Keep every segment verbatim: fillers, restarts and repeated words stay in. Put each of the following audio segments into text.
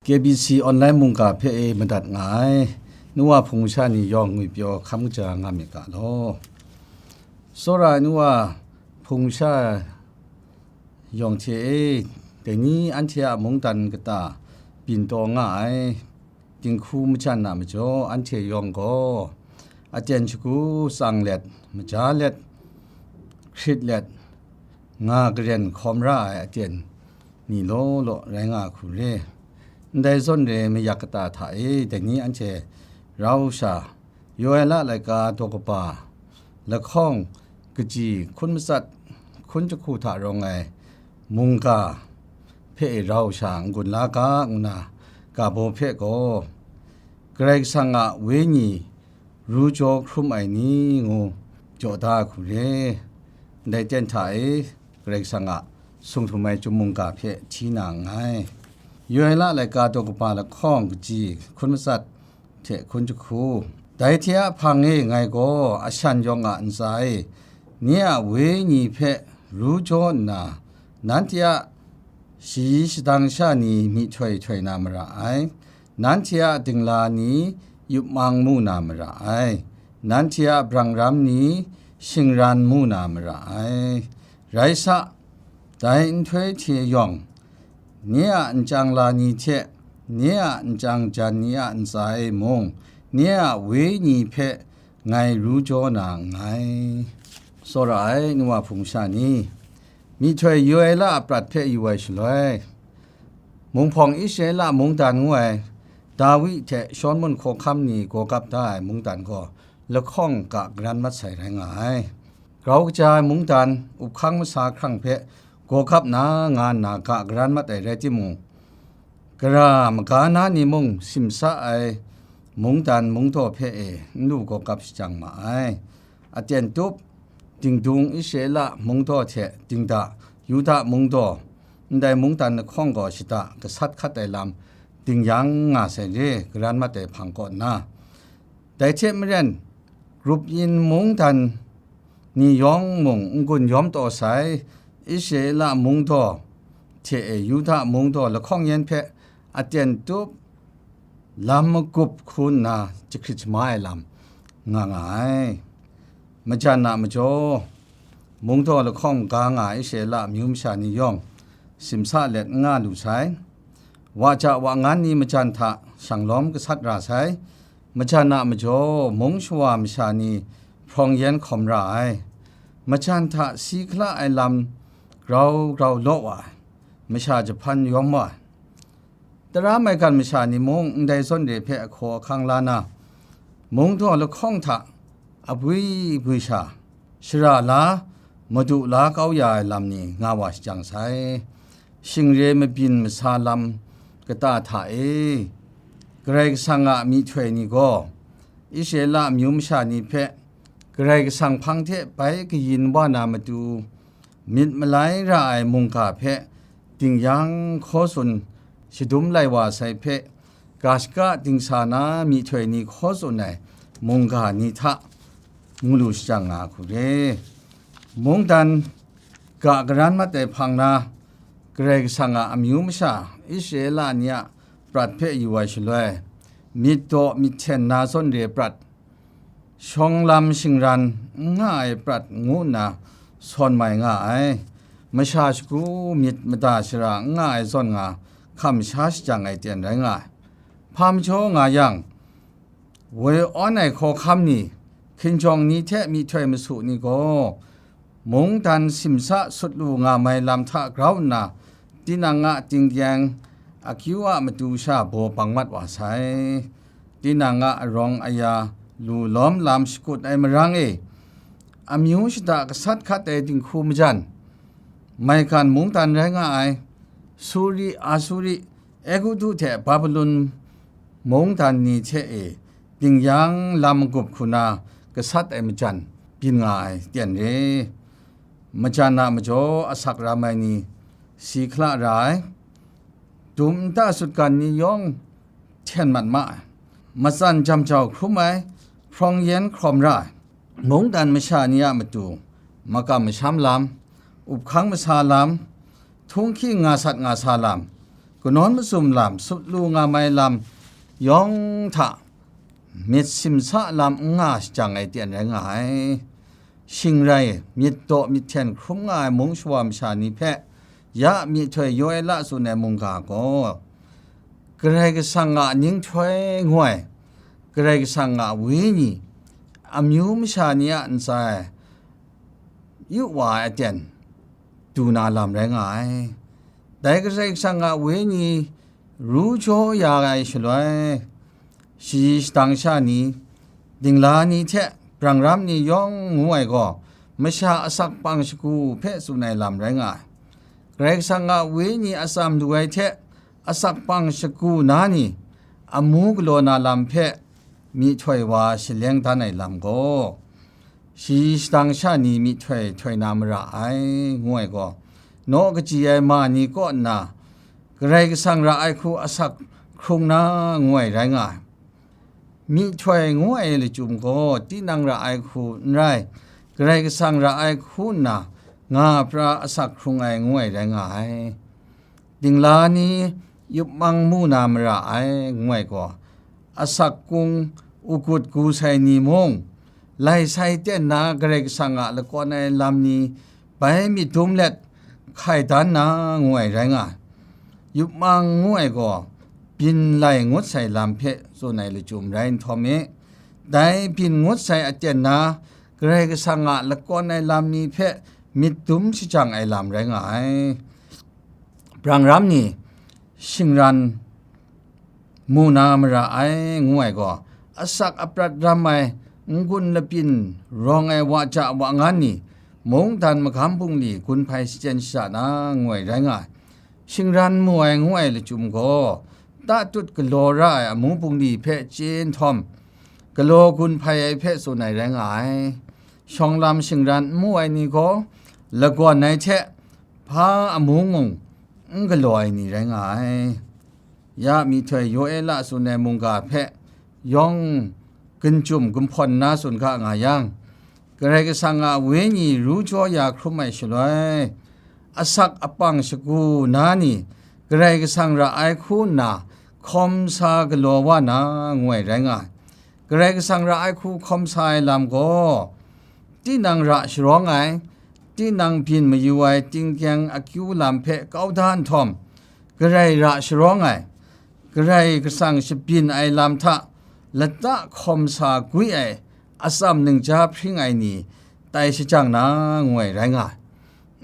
K B C online mungga hpe e madat nga ai, nu wa hpung masha ni yawng ngwipyaw hkam kaja nga myit ga law. Tsawra ai nu wa hpung masha yawng hte e, dai ni anhte a mungdan kata byin taw nga ai dinghku majan a majaw, anhte yawng gaw aten shagu tsang let, maja let, hkrit let, nga karen hkawm ra ai aten ni law law rai nga hku re. Ndai zawn re mayak kata hta e dai ni anhte rau sha, Yoela laika daw kaba lahkawng kaji hkun matsat hkun jahku hta rawng ai mungga hpe e rau sha n-gun la ga ngu na ga baw hpe gaw, Karai Kasang a Wenyi ru jaw hkrum ai ni ngu jaw da ai hku re. Ndai ten hta e Karai Kasang a sung htum ai chyum mungga hpe hti na nngai. Yoela laika daw kaba lahkawng kaji hkun matsat hte hkun jahku. Dai hte a hpang e ngai gaw ashan yawng a ntsa e, nye a wenyi hpe ru jaw nna, nanhte a shayi shadang sha ni myihtoi htoi na mara ai, nanhte a dingla ni yup mang mu na mara ai, nanhte a brangram ni shingran mu na mara ai. Rai sa, dai nhtoi hte yawng, nye a nchyang la ni hte, nye a nchyang jan ni a ntsa e mung, nye a wenyi hpe ngai ru jaw na nngai. Tsawra ai nu wa hpung sha ni, myihtoi Yoela a prat hpe yu ai shaloi, munghpawng Israela mungdan ngu ai Dawi hte Shawlumon hkawhkam ni gaw gap da ai mungdan gaw lahkawng ga garan mat sai rai nga ai. Grau kaja ai mungdan, uphkang masa hkrang hpe gaw gap na nga nna ga garan mat ai rai timung, gara maga na ni mung simsa ai mungdan mungdaw hpe e n lu gaw gap shajang ma ai. Aten tup, dingdung Israela mungdaw hte dingda Yuda mungdaw, ndai mungdan lahkawng gaw shada gasat hkat ai lam dingyang nga sai re, garan mat ai hpang kaw nna. Dai hte maren, grup yin mungdan ni yawng mung n-gun yawm taw sai, Israela mungdaw hte e Yuda mungdaw lahkawng yan hpe aten tup lam magup hku nna jahkrit shama ai lam nga nga ai. Majan a majaw, mungdaw lahkawng ga nga Israela amyu masha ni yawng simsa let n nga lu sai. Wa ja wa ngan ni majan hta shanglawm gasat ra sai. Majan a majaw, mung shawa masha ni hprawng yan hkawm ra ai. Majan hta si hkala ai lam grau grau law wa ai, masha jahpan yawm wa ai. Tara maigan masha ni mung ndai zawn re hpe ahkaw ahkang la na, mungdaw lahkawng hta abwi bwi sha, shara la, madu la kau ya ai lam ni nga wa shajang sai. Shingre mabyin masa lam kata hta e, Karai Kasang a myihtoi ni gaw, Israela amyu masha ni hpe Karai Kasang hpang hte bai kayin wa na matu, myit malai ra ai mungga hpe dingyang hkaw tsun shadum lai wa sai hpe, ga shaka dingsa na myihtoi ni hkaw tsun ai mungga ni hta mu lu shajang nga hku re. Mungdan ga garan mat ai hpang na, Karai Kasang a amyu masha Israela ni a prat hpe yu ai shaloi, myit daw myit hten na zawn re prat, shawng lam shingran n nga ai prat ngu nna sawn mai nga ai. Masha shagu myit mada shara n nga ai zawn nga hkam sha shajang ai ten rai nga ai. Hpa majaw nga yang, woi awn ai hkawhkam ni, hkinjawng ni hte myihtoi masu ni gaw, mungdan simsa sut lu nga mai lam hta grau nna, tinang a tinggyeng akyu a matu sha baw bang mat wa sai. Tinang a arawng aya lu lawm lam shakut ai marang e, amyu shada gasat hkat ai dinghku majan, maigan mungdan rai nga ai, Suri, Asuri, Egutu hte Babilon mungdan ni hte e dingyang lam magup hku na gasat ai majan byin nga ai ten re. Majan a majaw asak ram ai ni si hkala ra ai, dum nta sutgan ni yawng hten mat ma ai, matsan jam jau hkrum ai, hprawng yan hkrawm ra ai, mungdan masha ni a matu makam masham lam, uphkang masa lam, htunghking nga sat nga sa lam, kanawn mazum lam, sut lu nga mai lam yawng hta myit simsa lam n nga shajang ai ten rai nga ai. Shing rai, myit daw myit hten hkrum nga ai mung shawa masha ni hpe ya myihtoi Yoela tsun ai mungga gaw, Karai Kasang a ninghtoi ngu ai, Karai Kasang a Wenyi, amyu masha ni a ntsa e yu wa ai aten du na lam rai nga ai. Dai Karai Kasang a Wenyi ru jaw ya ai shaloi, shayi shadang sha ni, dingla ni hte brangram ni yawng ngu ai gaw, masha asak pang shagu hpe tsun ai lam rai nga ai. Karai Kasang a Wenyi atsam lu ai hte asak pang shagu na ni amu galaw na lam hpe myihtoi wa shaleng dan ai lam gaw, shayi shadang sha ni myihtoi htoi na mara ai, ngu ai gaw, naw kaji ai ma ni kaw nna Karai Kasang ra ai hku asak hkrung na ngu ai rai nga ai. Myihtoi ngu ai lachyum gaw tinang ra ai hku n rai, Karai Kasang ra ai hku nna nga pra asak hkrung ai ngu ai rai nga ai. Dingla ni yup mang mu na mara ai, ngu ai gaw, asak kung ugut gu sai ni mung, lai sai ten na Karai Kasang a lakawn ai lam ni bai myit dum let hkai dan na ngu ai rai nga ai. Yup mang ngu ai gaw, byin lai ngut sai lam hpe tsun ai lachyum rai nhtawm e, dai byin ngut sai aten na Karai Kasang a lakawn ai lam ni hpe myit dum shajang ai lam rai nga ai. Brangram ni shingran mu na mara ai, ngu ai gaw, asak aprat ram ai, n-gun lapyin rawng ai wa ja wa ngan ni, mungdan magam bungli gun hpai shachyen shaja na, ngu ai rai nga ai. Shingran mu ai ngu ai lachyum gaw, tatut galaw ra ai amu bungli hpe chye nhtawm, galaw gun hpai ai hpe tsun ai rai nga ai. Shawng lam shingran n mu ai ni gaw, lagawn ai hte hpa amu mung n galaw ai ni rai nga ai. Ya myihtoi Yoela tsun ai mungga hpe yawng ginjum gumhpawn nna tsun ga nga yang, Karai Kasang a Wenyi ru jaw ya hkrum ai shaloi, asak apang shagu na ni Karai Kasang ra ai hku nna hkawm sa galaw wa na, ngu ai rai nga ai. Karai Kasang ra ai hku hkawm sa ai lam gaw, tinang ra sharawng ai, tinang byin mayu ai tingkyang akyu lam hpe kau da nhtawm, Karai ra sharawng ai, Karai Kasang shabyin ai lam hta lata hkawm sa gwi ai atsam ningja hpring ai ni tai shajang na, ngu ai rai nga ai.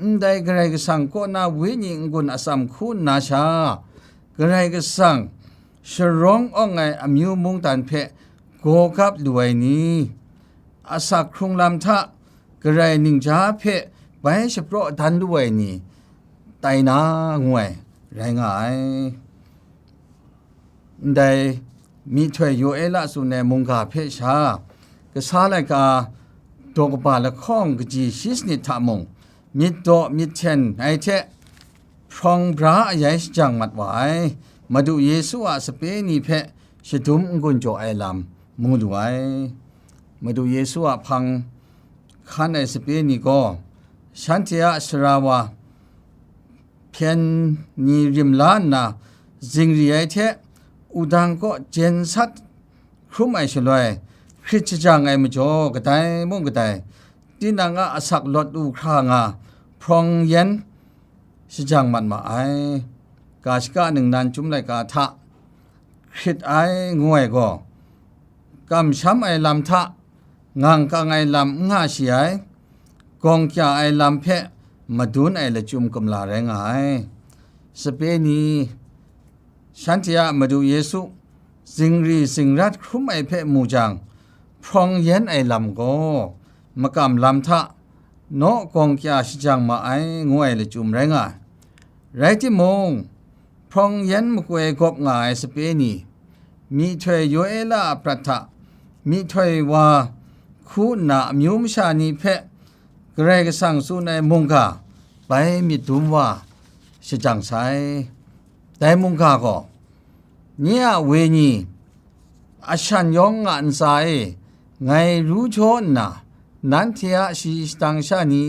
Ndai Karai Kasang kaw na Wenyi n-gun atsam hku nna sha, Karai Kasang sharawng awng ai amyu mungdan hpe gaw gap lu ai ni, asak hkrung lam hta Karai ningja hpe bai shapraw dan lu ai ni, tai na ngu ai, rai nga ai. Ndai myihtoi Yoela tsun ai mungga hpe sha, kasa laika daw kaba lahkawng kaji shi sanit hta mung, myit daw myit hten ai hte hprawng bra ayai shajang mat wa ai, Madu Yesu a sape ni hpe shadum n-gun jaw ai lam mu lu ai. Madu Yesu a hpang hkan ai sape ni gaw, shanhte a sara wa hpyen ni rim la nna, zingri ai hte wudang kaw jen sat hkrum ai shaloi, hkrit shajang ai majaw kadai mung kadai, tinang a asak lawt lu hkra nga hprawng yen shajang mat ma ai. Ga shaka ningnan chyum laika hta hkrit ai ngu ai gaw, kamsham ai lam hta ngang kang ai lam n nga shi ai, gawng kya ai lam hpe madun ai lachyum kumla rai nga ai. Sape ni, shanhte a Madu Yesu zingri zingrat hkrum ai hpe mu jang, hprawng yen ai lam gaw, makam lam hta naw gawng kya shajang ma ai, ngu ai lachyum rai nga ai. Rai timung, hprawng yen makoi gawp nga ai sape ni, myihtoi Yoela a prat hta myihtoi wa hku nna amyu masha ni hpe Karai Kasang tsun ai mungga bai myit dum wa shajang sai. Dai mungga gaw, nye a wenyi, ashan yawng a ntsa e, ngai ru jaw nna, nanhte a shayi shadang sha ni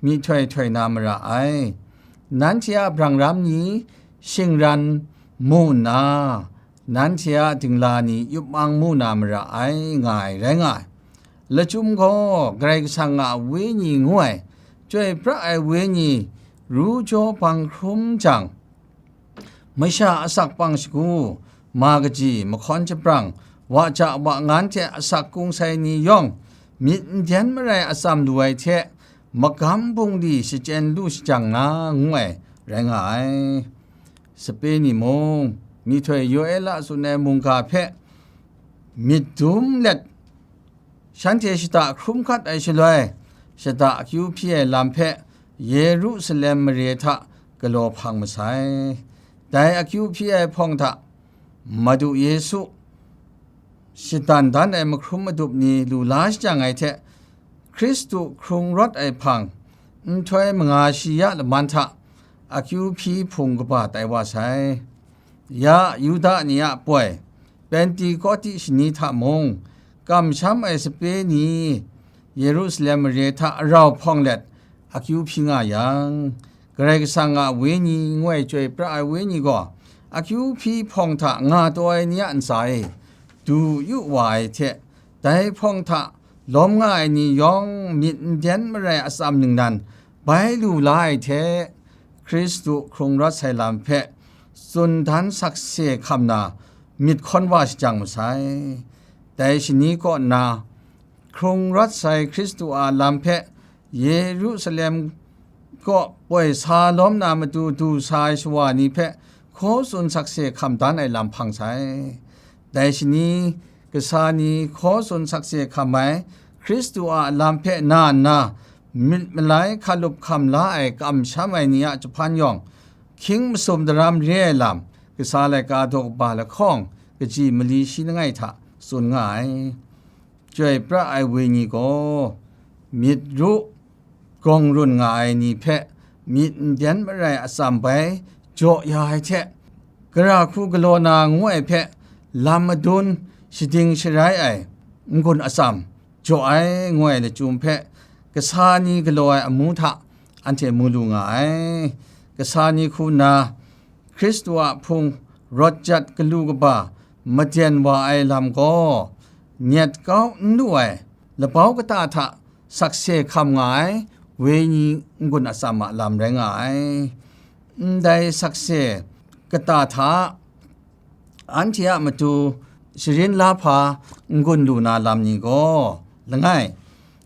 myihtoi htoi na mara ai. Nanhte a brangram ni shingran mu nna, nanhte a dingla ni yup mang mu na mara ai, nga ai rai nga ai. Lachyum gaw Karai Kasang a Wenyi ngu ai, chyoi pra ai Wenyi ru jaw bang hkrum jang, masha asak pang shagu, ma kaji, mahkawn jahprang, wa ja wa ngan hte asak kung sai ni yawng, myit n den marai atsam lu ai hte, magam bungli shachyen lu shajang na, ngu ai rai nga ai. Sape ni mung, myihtoi Yoela tsun ai mungga hpe myit dum let, shanhte shada hkrum hkat ai shaloi, shada akyu hpyi ai lam hpe Yerusalem mare hta galaw hpang masai. Dai akyu hpyi ai hpawng hta Madu Yesu shadan dan ai mahkrum madup ni lu la shajang ai hte, Hkristu hkrung rawt ai hpang, nhtoi manga shi ya laman hta akyu hpyi hpung kaba tai wa sai. Ya Yuda ni a poi, Pentekote shani hta mung, kamsham ai sape ni Yerusalem mare hta arau hpawng let akyu hpyi nga yang, Karai Kasang a Wenyi ngu ai chyoi pra ai Wenyi gaw, akyu hpyi hpawng hta nga taw ai ni a ntsa e du yu wa ai hte, dai hpawng hta lawm nga ai ni yawng myit n den marai atsam ningnan bai lu la ai hte, Hkristu hkrung rawt sai lam hpe tsun dan sakse hkam na myit hkawn wa shajang masai. Dai shani kaw nna, hkrung rawt sai Hkristu a lam hpe Yerusalem kaw poi sa lawm na matu du sa ai shawa ni hpe hkaw tsun sakse hkam dan ai lam hpang sai. Dai shani, kasa ni hkaw tsun sakse hkam ai Hkristu a lam hpe na nna, myit malai hkalup hkam la ai kamsham ai ni a jahpan yawng, hkying masum daram re ai lam, kasa laika daw kaba lahkawng, kaji mali shi langai hta tsun nga ai. Chyoi pra ai Wenyi gaw, myit ru gawng run nga ai ni hpe myit n den marai atsam bai jaw ya ai hte, gara hku galaw na ngu ai hpe lam madun shading sharai ai n-gun atsam jaw ai ngu ai lachyum hpe, kasa ni galaw ai amu hta anhte mu lu nga ai. Kasa ni hku nna, Hkristu a hpung rawt jat galu kaba maden wa ai lam gaw, nyet kau n lu ai, labau kata hta sakse hkam nga ai, Wenyi n-gun atsam a lam rai nga ai. Ndai sakse kata hta anhte a matu sharin la hpa n-gun lu na lam ni gaw, langai,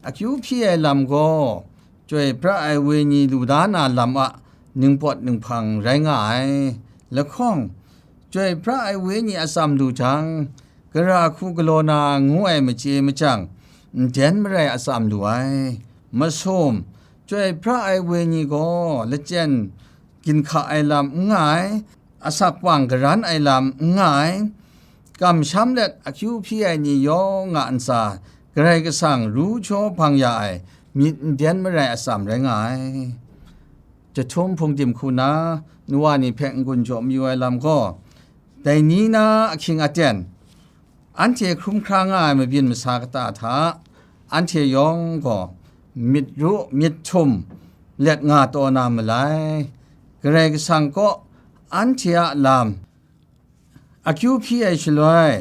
akyu hpyi ai lam gaw, chyoi pra ai Wenyi lu da na lam a ningpawt ninghpang rai nga ai. Lahkawng, chyoi pra ai Wenyi atsam lu jang, gara hku galaw na ngu ai machye machyang, n den marai atsam lu ai. Masum, chyoi pra ai Wenyi gaw lachyen ginhka ai lam n nga ai, asak wang garan ai lam n nga ai, kamsham let akyu hpyi ai ni yawng a ntsa, Karai Kasang ru jaw bang ya ai myit n den marai atsam rai nga ai. Jahtum hpung dim hku na, nu wa ni hpe n-gun jaw mayu ai lam gaw, dai ni na ahkying aten, anhte hkrum hkra nga ai mabyin masa kata hta, anhte yawng gaw myit ru myit htum let nga taw na malai. Karai Kasang kaw anhte a lam akyu hpyi ai shaloi,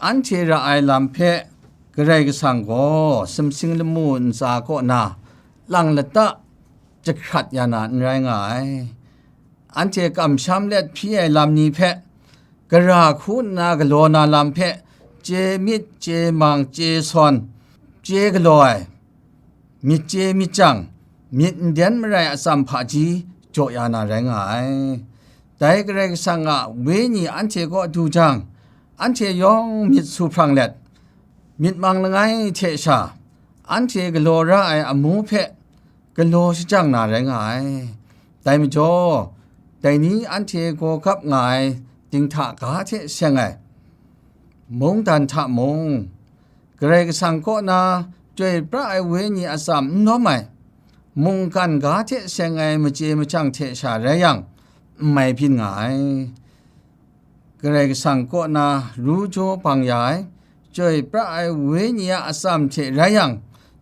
anhte ra ai lam hpe Karai Kasang gaw sumsing lamu ntsa kaw na lang lata jahkrat ya na n rai nga ai. Anhte kamsham let hpyi ai lam ni hpe, gara hku nna galaw na lam hpe, chye myit, chye mang, chye sawn, chye galaw ai, myit chye myit chyang, myit n den marai atsam hpaji jaw ya na rai nga ai. Dai Karai Kasang a Wenyi anhte kaw du jang, anhte yawng myit su hprang let, myit mang langai hte sha, anhte galaw ra ai amu hpe galaw shajang na rai nga ai. Dai majaw, dai ni anhte gaw gap nga ai dinghta ga hte seng ai, mungdan hta mung, Karai Kasang kaw na chyoi pra ai Wenyi atsam n lawm ai, mungkan ga hte seng ai machye machyang hte sha rai yang, n mai byin nga ai. Karai Kasang kaw na ru jaw bang ya ai, chyoi pra ai Wenyi a atsam hte rai yang,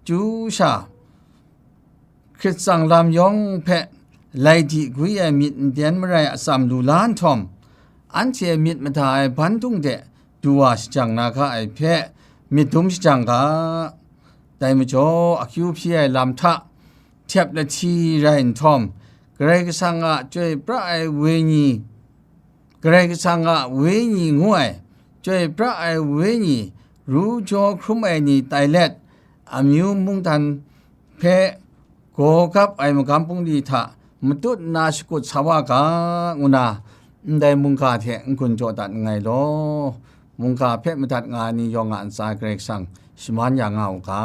chyu sha, hkrit tsang lam yawng hpe lai di gwi ai myit n ten marai atsam lu la nhtawm, anhte myit mada ai bandung de du wa shajang na ga ai hpe myit dum shajang ga. Dai majaw, akyu hpyi ai lam hta htep lahti rai nhtawm, Karai Kasang a chyoi pra ai wenyi, Karai Kasang a wenyi ngu ai, chyoi pra ai wenyi, ru jaw hkrum ai ni tai let, amyu mungdan hpe gaw gap ai magam bungli hta matut nna shakut sa wa ga, ngu na ndai mungga hte n-gun jaw dat nngai law, mungga hpe madat nga ai ni yawng a ntsa Karai Kasang shaman ya nga u ga.